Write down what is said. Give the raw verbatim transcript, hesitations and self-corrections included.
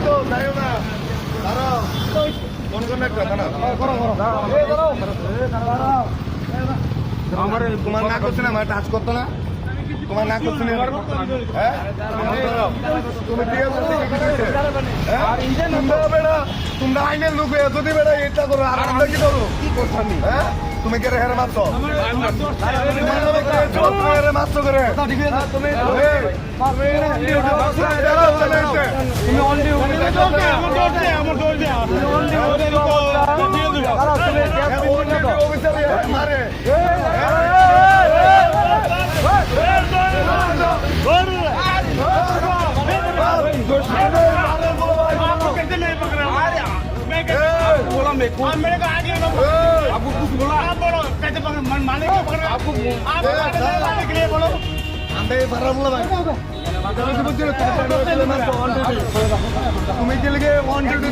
তো যাইও না, দাঁড়াও। ফোন করে একটা, দাঁড়াও। আমার তোমার না করছে না, আমার টাচ করতো না। তোমার না করছে না। হ্যাঁ? তুমি ঠিক আছে, ঠিক আছে। হ্যাঁ? তোমরা বেটা, তোমরা আইনের লোক হয়ে যদি বেটা এটা করো, আর আমরা কি করবো? কি করছো আমি? হ্যাঁ? তুমি কে রে হেরে মারছো? তোমার নামে কে রে মারছো কে রে? তুমি on duty অফিসার মারে। बोला मेरे को। आपको कुछ बोला? आप बोलो, कैसे पकड़, मालिक को पकड़। आपको आप बोलो। তুমি কি লিখে ওয়ান টু থ্রি?